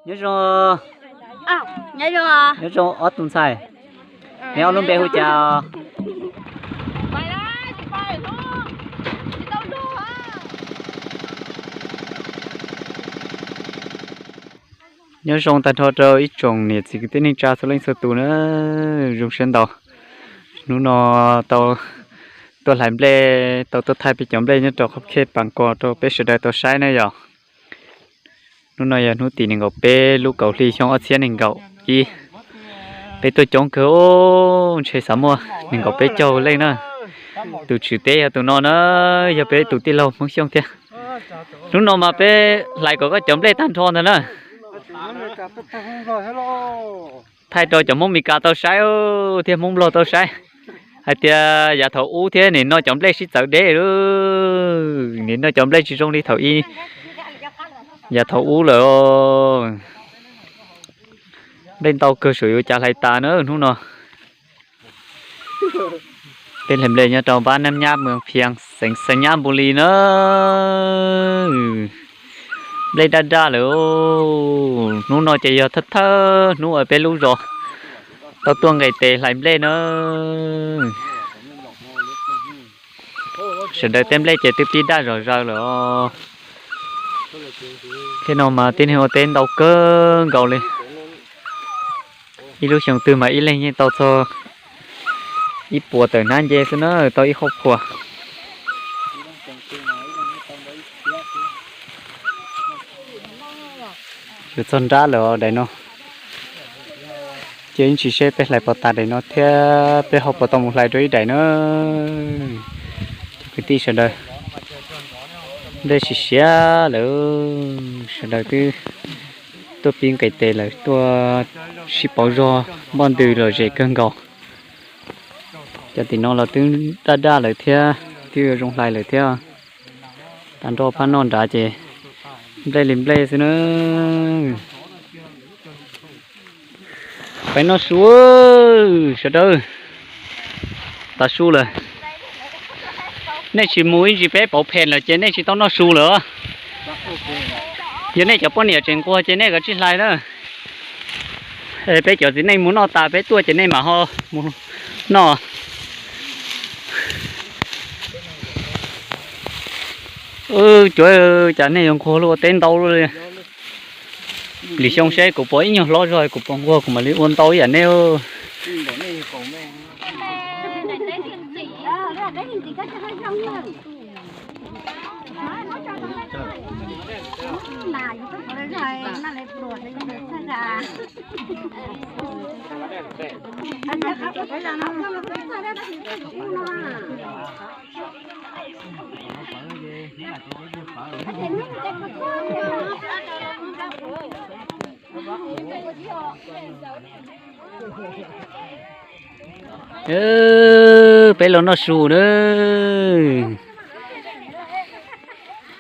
Nyob zoo, nyob zoo ob tus ntxhais, neb ob lub npe hu cas? Nyob zoo tag nrho rau ib tsoom niam txiv kwv tij neej tsa txhua leej txhua tus na, zoo siab ntau. Hnub no tau tuaj hlais nplej, tau tuaj thaij peb cov nplej nyob rau qhov khej Pas Kos rau peb sawv daws tau saib na yom. Hnub no yog hnub tim nees nkaum peb lub kaum hli xyoo ob txhiab nees nkaum ib. Peb tuaj coob kawg, ntshe xav muaj nees nkaum peb caug leej na. Tus tswv teb yog tus no na, yog peb tus tij laug Hmoob Xyooj thiab. Hnub no mas peb hlais kom koj cov nplej tag nrho ntag na. Thaij rau cov Hmoob Mes Kas tau saib thiab Hmoob Nplog tau saib hais tias yav thaum ub thiab nim no cov nplej sib txawv deb lawm. Nim no cov nplej tsis zoo li thaum ub, yav thaum ub lawm. Nplej ntau kawg, saum yuav cas hlais tas na hnub no. Peb hlais nplej nyob rau npab Nab Nyab, moos Phias, xeev Xais Nyab Npus Lis na. Nplej daj daj lawm. Hnub no ces yog thawj thawj hnub uas peb lub zos tau tuaj nqes tes hlais nplej na. Sawv daws tej nplej ces twb pib daj zom zaws lawm os. Thiab no mas tib neeg ua teb ntau kawg nkaus li. Ib lub xyoo twg mas ib leeg yeej tau txog ib puas tawm hnab nce xwb na, tau ib qhov phuas. Yuav txog nrab lawm daim no. Ces ib ntsis seb peb hlais puas tas daim no thiab peb ho puas tau mus hlais dua ib daim na. Cov kwv tij sawv daws, nplej siav siav lawm, sawv daws twb tuaj pib nqes tes lawm, tuaj sib pauv zog npoj ntws lom zem kawg nkaus. Cov tim no los twb daj daj lawm thiab, twb yuav zoo hlais lawm thiab. Tag nrho phab noj nrad ces nplej li nplej xwb na. Peb noj su sawv daws, tas su lawm. Nej tsis mus ib ntsis peb pauv phees lawm ces nej tsis tau noj su lawm. Yog nej cov poj niam tseem nquag ces nej kav tsij hlais na. Peb cov txiv neej mus noj tas peb tuaj ces nej mam ho mus noj. Cuav, cas nej yuav nquag luaj, ua teb ntau luaj li. Lwm xyoo seb kuv puas ib nyuag hlob zog kuv puas nquag kuv mam li ua ntau ib yam nej. Peb los noj su na.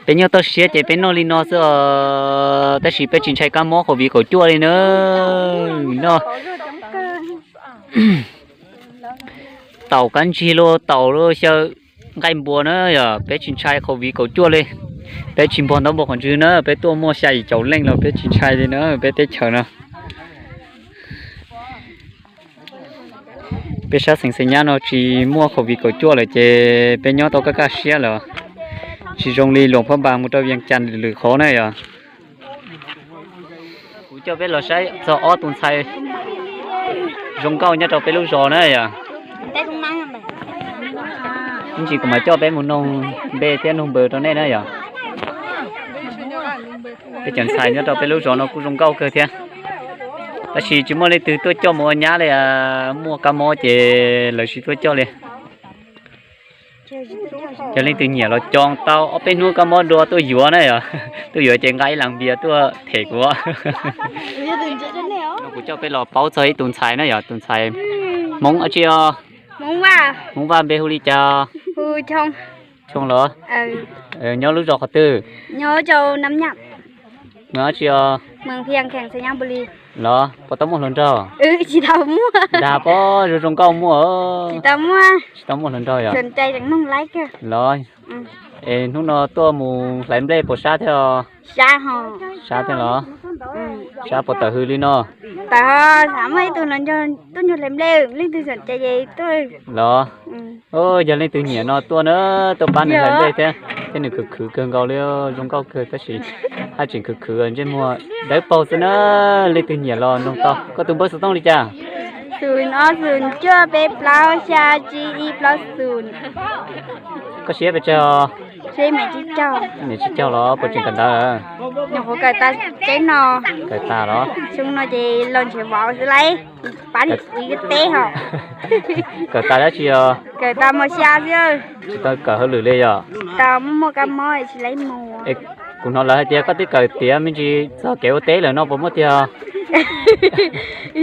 Peb nyob toj siab ces peb noj li no xwb os, tab sis peb tsis ntshai kab mob COVID kaum cuaj li na. Noj taum kab ntsig los taum los xyaw nqaij npua na yom, peb tsis ntshai COVID kaum cuaj li. Peb tsis npog ntaub npog qhov ntswg na, peb tuaj muaj xya yim caum leej los peb tsis ntshai li na, peb teb chaws no. Peb sab xeev Xais Nyab no tsis muaj COVID kaum cuaj lawm ces peb nyob tau kaj kaj siab lawm, tsis zoo li Luam Phab Npas mus rau Vias Cas lwm qhov na yom. Kuv coj peb los saib txog ob tus ntxhais zoo nkauj nyob rau peb lub zos na yom. Ib ntsis kuv mam coj peb mus noog npe thiab noog npawb rau nej na yog. Peb cov ntxhais nyob rau peb lub zos no kuj zoo nkauj kawg thiab, tab sis tsis muaj leej twg tuaj coj mus ua nyab li, muaj kab mob ces lawv tsis tuaj coj li. Yog leej twg nyiam los coj tau, ob peb hnub kab mob dua tuaj yuav na yog, tuaj yuav ces nqa ib las npias tuaj them kuv. Kuv coj peb los paub txog ib tus ntxhais na yog, tus ntxhais Hmoob dab tsi os? Hmoob Vaj, npe hu li cas? Choo los? Nyob lub zos qhov twg? Dab tsi os? Los puas tau muaj hluas nraug? Dag pob zoo zoo nkauj muaj. Tsis tau muaj hluas nraug yog? Los Es hnub no tuaj mus hlais nplej puas sab thiab? Sab thiab los? Sab puas tawm hws li no? Tawm, xav muaj ib tug los nrog tuaj nrog hlais nplej, leej twg txom cai ces tuaj. Los? Yog leej twg nyiam no tuaj na, tuaj pab nws hlais nplej thiab, thiab nws khwv khwv kawg nkaus li, zoo nkauj kawg tab sis haj tseem khwv khwv ntsej muag dawb paug xwb na. Leej twg nyiam los nug tau. Koj tus npawb xov tooj li cas? Xum ob xum cuaj peb plaub xya tsib ib plaub xum. Koj siab pes tsawg? Siab ib mev tsib caug. Ib mev tsib caug los puas tseem kawm ntawv? Nyuam qhuav kawm tas tseeb no. Kawm tas los? Xyoo no ces los nrhiav vauv xwb lauj, pab niam txiv teb hos. Kawm tas dab tsi os? Kawm tas mos xya xwb. Tsis tau kawm hauj lwm li yom? Tau, muaj muaj kab mob tsis laib mus. Kuv hnov lawv hais tias koj twb kawm tiav me ntsis txog kev ua teb lawm no puas muaj tiag?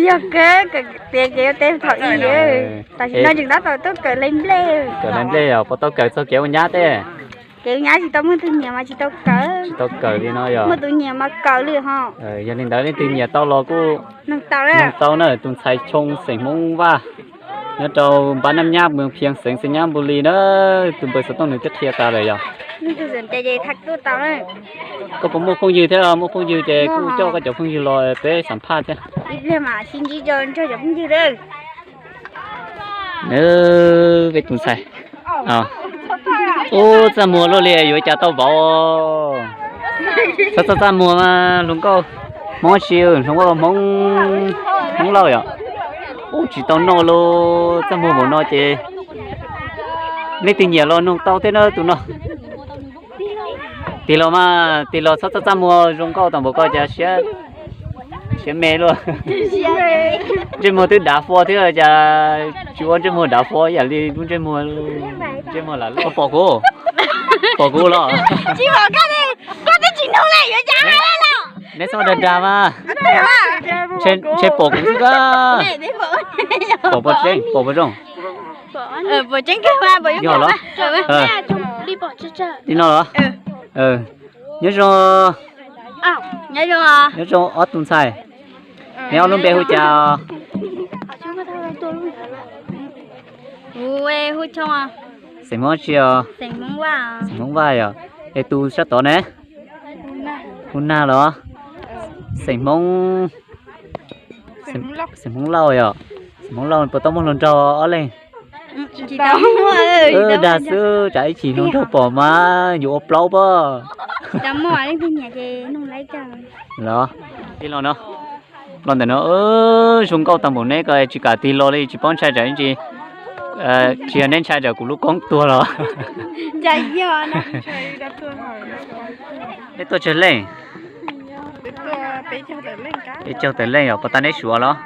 Yog kawg, kawm tiav kev ua teb thaum ub, tam sim no tseem tab tom tuaj kawm hlais nplej. Kawm hlais nplej os, puas tau kawm txog kev ua nyab tej? Kev ua nyab tsis tau muaj tus nyiam mas tsis tau kawm. Tsis tau kawm li no yog? Muaj tus nyiam mas kawm li ho. Yog li ntawd leej twg nyiam tau los kuj nug tau na, tus ntxhais Choo xeem Hmoob Vaj, nyob rau npab Nab Nyab, moos Phiaj, xeev Xais Nyab Npus Lis na. Tus npawb xov tooj nws twb qhia tas lawm yog? Koj puas muaj phooj ywg thiab? Muaj phooj ywg ces kuj coj koj cov phooj ywg los peb xam phaj thiab. Peb tus ntxhais. Ub, txaj muag luaj li yuav cas tau vauv. Txhob txaj txaj muag mas hluas nkauj. Hmoob tsis, hluas nkauj Hmoob, Hmoob Lauj yom. Ub, tsis tau noj lauj, txaj muag npaum no ces leej twg nyiam los nug tau thiab na tus no. Tig los mas, tig los txhob txaj txaj muag, zoo nkauj tau npaum ko cas siab, siab me luaj. Ntsej muag twb dav fua thiab cas tsis ua ntsej muag dav fua ib yam li lub ntsej muag, ntsej muag lam loj. Pom kuv, pom kuv los? Tsis pom koj li, koj twb tsis nug li yuav cas hais los. Neb txhob dag dag mas, ntshe pom kuv xwb kab. Pom puas tseeb, pom puas zoo? Yog los? Li no los? Nyob zoo, nyob zoo ob tug ntxhais. Neb ob lub npe hu cas? Xeem Hmoob tsi os? Xeem Hmoob Vaj yom. Es tus sab tod ne? Hu Nag los? Xeem Hmoob, xeem Hmoob Lauj yom. Xeem Hmoob Lauj puas tau muaj hluas nraug ob leeg? Dag xwb, tsam ib chim hluas nraug pom mas yuav ua plaub pob. Los, tig los no. Los ntawm no, zoo nkauj tag npaum neb ko tsis kam tig los li, tsis paub ntshai tsam ib ntsis, tsis yog neb ntshai tsam kuv lub koob tuag los. Neb tuaj tsawg leej? Peb caug tawm leej yom, puas tau neb suav los?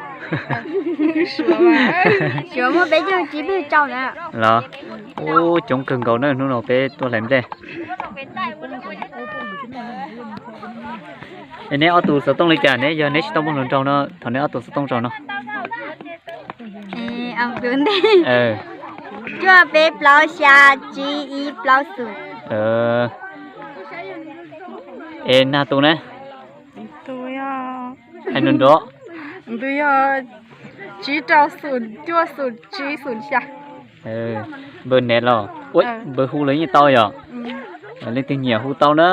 Los, ub, coob kawg nkaus na, hnub no peb tuaj hlais nplej. Es neb ob tug xov tooj li cas? Neb yog neb tsis tau muaj hluas nraug no, thov neb ob tug xov tooj zaum no. Cuaj peb plaub xya tsib ib plaub xus. Es Nag tus ne? Hais nrov nrov. Nws yog tsib rau xus cuaj xus tsib xus xya. Npawb neb los, npawb hu los yeej tau yom? Leej twg nyiam hu tau na,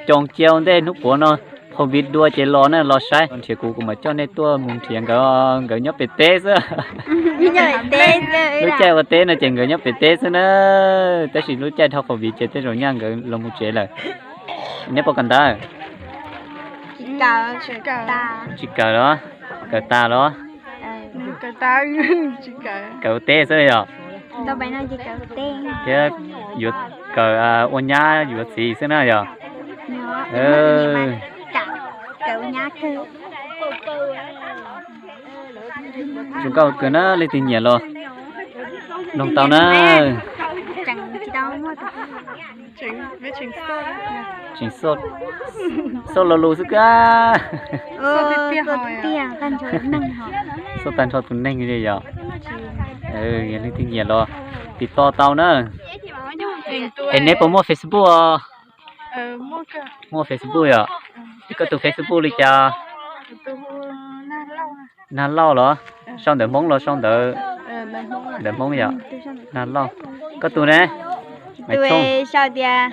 coom cia ua ntej hnub puav no, qhov viv dua ces los na, los saib nrhiav kuv, kuv mam coj nej tuaj mus nrhiav nkawd, nkawd nyob pem teb xwb. Lub caij ua teb no ces nkawd nyob pem teb xwb na, tab sis lub caij dhau qhov viv ces tej zaum nyaj nkawd los mus tsev lawm. Neb puas kawm ntawv? Tsis kawm los? Kawm tas los? Kawm ua teb xwb yom? Thiab yuav kawm ua nyab yuav txiv xwb na yom? Zoo nkauj kawg na, leej twg nyiam los noog tau na. Tseem xauj lo lus xwb kab. Xauj tag nrho tus neeg li yom? Yog leej twg nyiam los tiv toj tau na. Es neb puas muaj Facebook os? Muaj Facebook yom? Koj tus Facebook li cas? Nag Lauj los? Sau ntawv Hmoob los sau ntawv, ntawv Hmoob yom? Nag Lauj. Koj tus ne? Tus sau tias,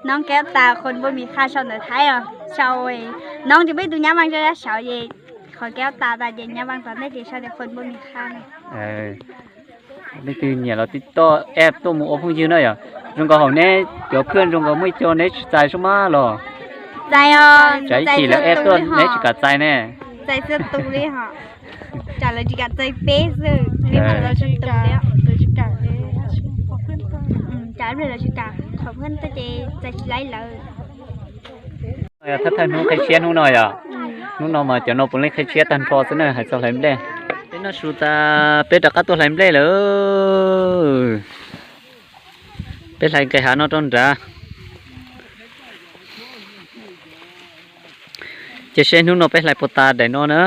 Nov kev tas khuôn bua mi kha sau ntawm Thaib os, sau, nov ces peb tus nyab vaj rau dab sau ces, qhov kev tas tas ces nyab vaj tom ntej ces sau tias khuôn bua mi kha. Leej twg nyiam los tib toj app tuaj mus ua phooj ywg na yom. Zoo nkaus hauv neb cov phwj zoo nkaus muaj ib co neb tsis txais sub mab los. Txais os, tsam ib chim lawv app tuaj neb tsis kam txais ne. Txais xwb tus li hos. Tsam lawv tsis kam txais peb xwb. Tsam lawv tsis kam, qhov phuaj tuaj ces txais tsis laib lawm. Thawj thawj hnub qhib tshiab hnub no yom. Hnub no mas cov no puav leej qhib tshiab tag nrho xwb na, hais txog hlais nplej. Peb noj su tas peb rov qab tuaj hlais nplej lawm. Peb hlais nqes hav no rau nrad. Ces seb hnub no peb hlais puas tas daim no na.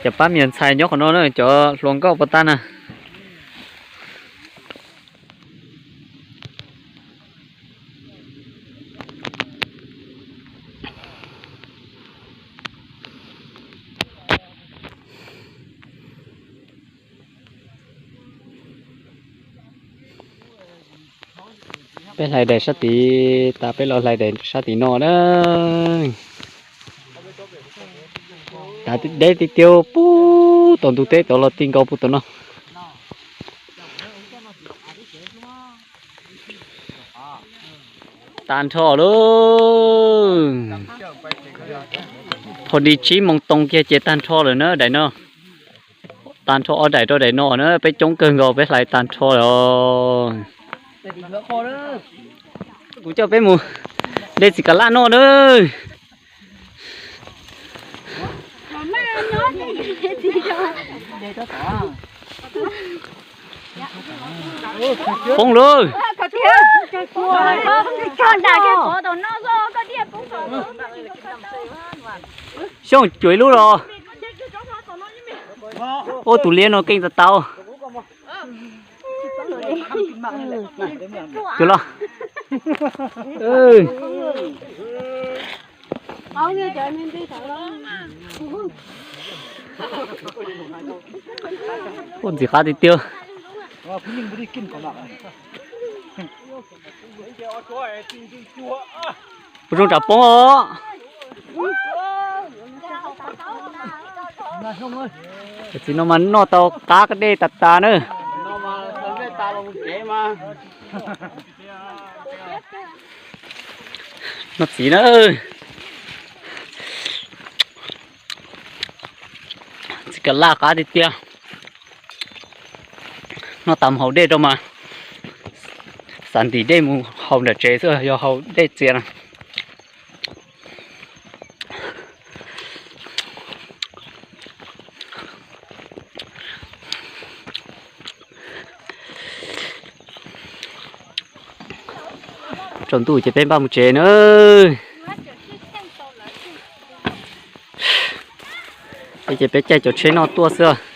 Cov pab mias ntxhais nyob qhov no na, cov hluas nkauj puas tas na. Peb hlais daim sab tid tas peb los hlais daim sab tid no na. Tav deb tiag tiag, puag tom ntug teb tod los ti nkaus puag tom no. Tag nrho lauj. Thaum li tsib moos too kiag ces tag nrho lawm na daim no. Tag nrho ob daim rau daim no na, peb coob kawg nkaus peb hlais tag nrho lawm. Kuv coj peb mus de txiv kas laj noj na. Poob lauj. Xyooj cuam ib lub los. Ua tus liab no keej tas tau. Cuam los. Ua ntxim qab tiag tiag. Ua zoo tsam poob os. Txiv no mas noj tau qab dej tas tas na. Noj txiv na. Txiv kas laj qab tiag tiag. Noj tas mus haus dej rau mas, xav ntim dej mus haus nram tsev xwb yog haus dej txias na. Tsaus ntuj ces peb npaj mus tsev na. Peb ces peb caij cov tsheb noj tuaj xwb.